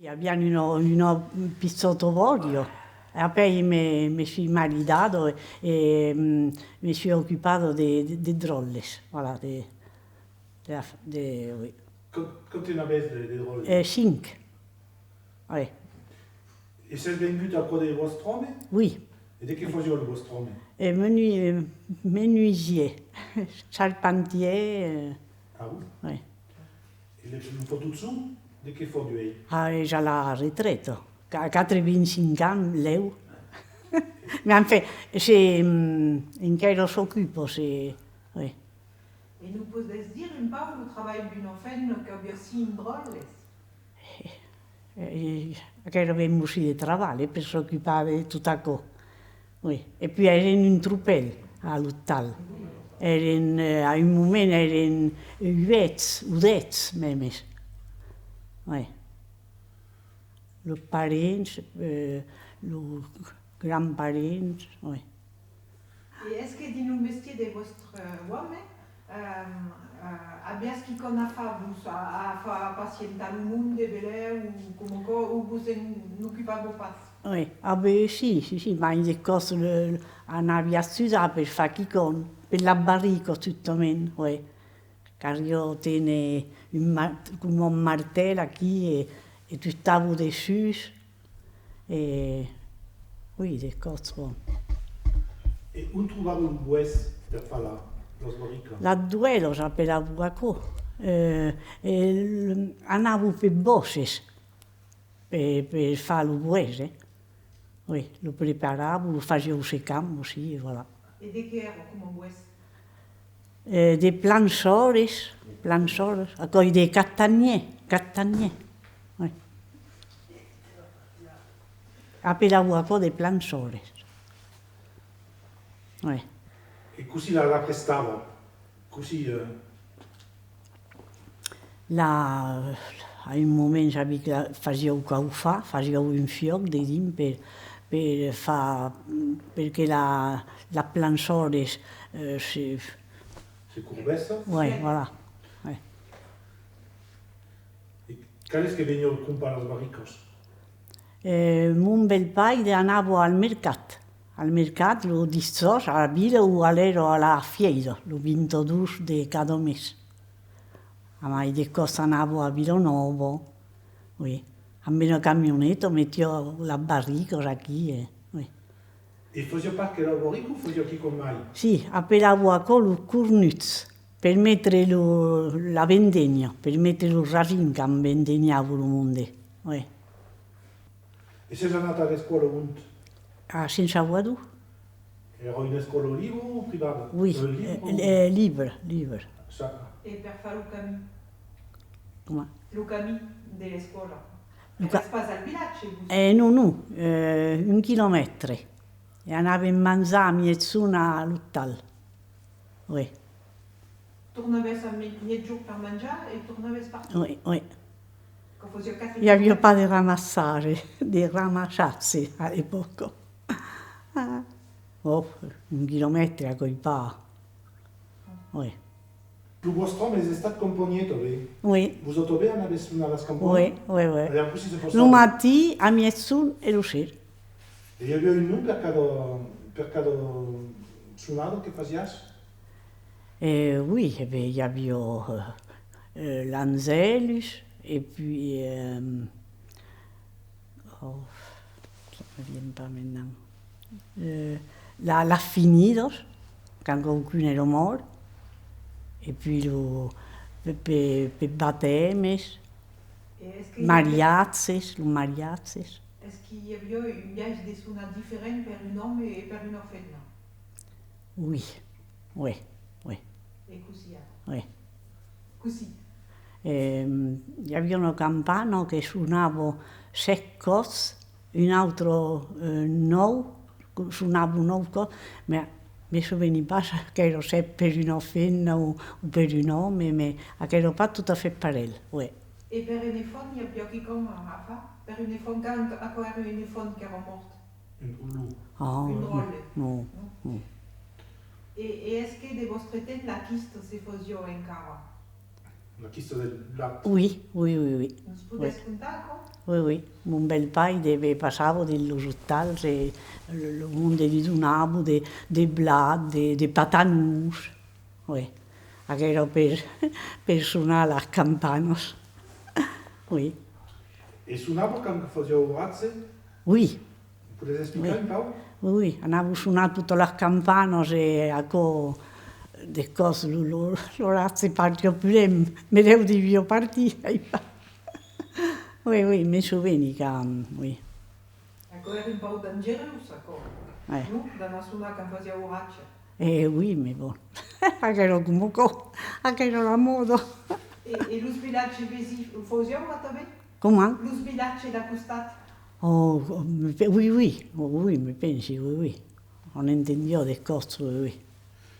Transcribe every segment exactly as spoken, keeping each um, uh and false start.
Aviam una, una pichòta bòria. E apèi me, me soi maridada e, e, mm, me soi ocupada de, de, de dròlles, voilà, de, de, de, oui. Quant, quant n'avètz de, de dròlles? Eh, cinc. Oui. E sètz vengut a cò de vòstre òme? Oui. E de qué fasiá lo vòstre òme? Eh, menu-, eh, menuisier, charpentier, eh. Ah oui? Oui. E le, lo patochon, de qué fa d'uèi? Ah, es a la retreta. Qu'a quatre-vint-cinc ans, lèu. Mès enfin, se, mm, enquèra s'ocupa, se, oui. E nos podètz dire un pauc lo trabalh d'una femna qu'aviá cinc dròlles? Eh, eh, aquò èra ben bocin de trabalh, eh, per s'ocupar de tot aquò. Oui. E puèi èrem un tropèl a l'ostal. Èrem, eh, a un moment èrem uèch o dètz mèmes. Oui. Los parents, eh, los grands-parents, oui. E es que dins lo mestièr de vòstre òme, ehm, eh, aviatz quicòm a far, vos, a, a far pacientar lo monde, belèu, o coma aquò, o vos en ocupavatz pas? Oui, ah ben, si, si, si, mai de còps, le, le, anavi ajudar per far quicòm, per las barricas, justament, oui. Caliá téner un ma-, coma un martèl aquí e, e tustava dessús. E, oui, de còps, bon. E ont trobava lo boès per far la, las barricas? Las duèlas, apelavan aquò. E, e l-, anavan per bòsces, per, per far lo boès, eh. Oui, lo preparava, lo fasiá secar aussi, e voilà. E de qué èra coma boès? Eh, de plançòres, plançòres, aquò's de castanhièr, castanhièr. Oui. Apelavan aquò de plançòres. Oui. E cossí la, la prestava? Cossí, eh? La, a un moment sabi que la fasiáu caufar, fasiáu un fiòc dedins per, per far, per que la, las plançòres, eh, se... Se corbèsson? Oui, voilà. Oui. E qual es que veniá crompar las barricas? Eh, mon bèl-paire anava al mercat, al mercat lo dijòus a la vila o alèra a la fièira, lo vint-e-dos de cada mes. Amai de còps anava a Vilanòva, oui, amb una camioneta, metiá las barricas aquí, e, oui. E fasiá pas que las barricas o fasiá quicòm mai? Si, apelavan aquò los cornuts. Per metre lo, la vendenha, per metre lo rasim quand vendenhava lo monde. Oui. E sètz anat a l'escòla ont? A Sent Salvador. Èra una escòla libra o privada? Oui, eh, libre, libre. E per far lo camin? Coma? Lo camin de l'escòla. Èretz pas al vilatge, vos? Eh, non, non, eh, un quilomètre. E anàvem manjar a miègjorn a l'ostal. Oui. Tornavètz a mi-, miègjorn per manjar e tornavètz partir? Oui, oui. Que fasiá quatre quilomètres. I aviá pas de ramassatge, de ramassatge a l'epòca. Ah. Oh, un quilomètre, aquò's pas. Oui. Lo vòstre òme es estat campanièr tanben? Oui. Vosautres tanben anavètz sonar las campanas? Oui, oui, oui. E aquò se fasiá? Lo matin, a miègjorn e lo ser. E i aviá un nom per cada, per cada sonada que fasiatz? Eh, oui, e ben, i aviá, eh, eh, l'Angelus, e puis, eh, oh, ça me vient pas maintenant. Eh, la, las finidas, quand qualqu'un èra mòrt, e puis lo, pe, pe, pe batèmes, mariatges, los mariatges. Es que i aviá un biais de sonar diferent per un òme e per una femna? Oui, oui, oui. E cossí ara? Oui. Cossí? Ehm, i aviá una campana que sonava sèt còps, una autra, eh, nòu, sonava nòu còps, mès me soveni pas qu'èra sèt per una femna o, o per un òme, mès aquò èra pas tot a fèt parelh, oui. E per un enfant, i aviá quicòm a, a far? Per un enfant, quand aquò èra un enfant qu'èra mòrt? Un dròlle. Ah, un dròlle. Non, non, non. E, e es que de vòstre temps la quista se fasiá encara? Una quista de blat. Oui, oui, oui, oui. Nos podètz contar aquò? Oui, oui. Mon bèl-paire de, passava dins los ostals e lo, lo monde li donava de, de blat, de, de patanons. Oui. Aquò èra per, per sonar las campanas. Oui. E sonava quand fasiá oratge? Oui. Podètz explicar un pauc? Oui, oui, anava sonar totas las campanas e aquò, de còps, lo, lo, l'oratge partiá plen, melèu deviá partir, sai pas. Oui, oui, me soveni quand, oui. Aquò èra un pauc dangerós, aquò, non? D'anar sonar quand fasiá oratge. Eh oui, mais bon, aquò èra coma aquò, aquò èra la mòda. E, e los vilatges vesins, o fasián atanben? Coma? Los vilatges d'a costat? Oh, me pe-, oui, oui, oh, oui, me pensi, oui, oui. On entendiá de còps, oui, oui.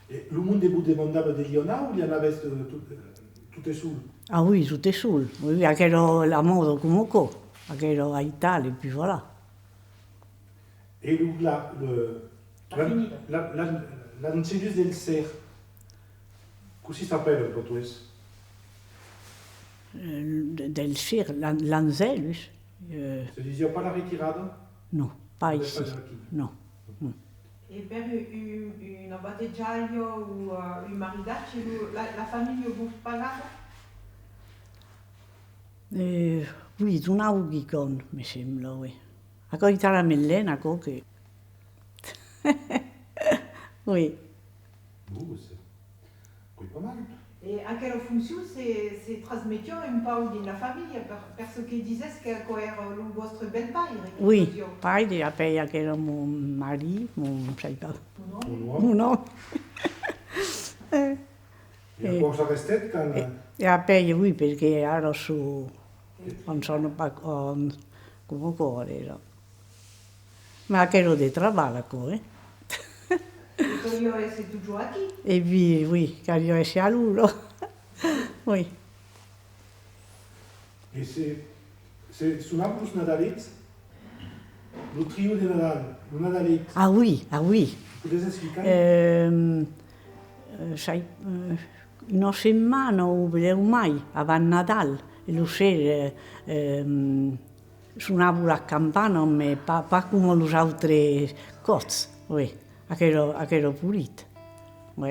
E lo monde vos demandava de li anar o li anavètz, eh, tot, eh, tot e sol? Ah oui, tot e sol. Oui, oui, aquò èra la mòda coma aquò. Aquò èra aital, e puis voilà. E lo, la, le, la, la, la, l'angelus del ser, cossí s'apèla en patoès? Eh, de, del ser, l'an-, l'angelus, eh. Se disiá pas la retirada? Non, pas ici, non. E per un, un, una batejalha o, eh, un maridatge, lo, la, la familha vos pagava? Eh, oui, donava quicòm, me sembla, oui. Aquò es talament luènh, aquò que... Oui. Bon, c'est, oui, pas mal. E aquela foncion se, se transmetiá un pauc dins la familha, per, per çò que disètz que aquò èra lo vòstre bèl-paire que fasiá? Oui, paire, apèi aquò èra mon mari, mon, sai pas. Mon òme. Mon òme. Eh. E aquò s'arrestèt quand... E, e apèi, oui, perque ara son, on sona pas, on, coma aquò, ara. Mas aquò èra de trabalh, aquò, eh? E caliá èsser totjorn aquí? E oui, oui, caliá èsser a l'ora. Oui. E se, se sonavan los Nadalets? Lo trio de Nadal, lo Nadalet. Ah oui, ah oui. Podètz explicar? Ehm, eh, sai, eh, una setmana o benlèu mai, avant Nadal, e lo ser, eh, ehm, sonavan las campanas, mas pas, pas coma los autres còps, oui. Aquò èra, aquò èra polit. Oui.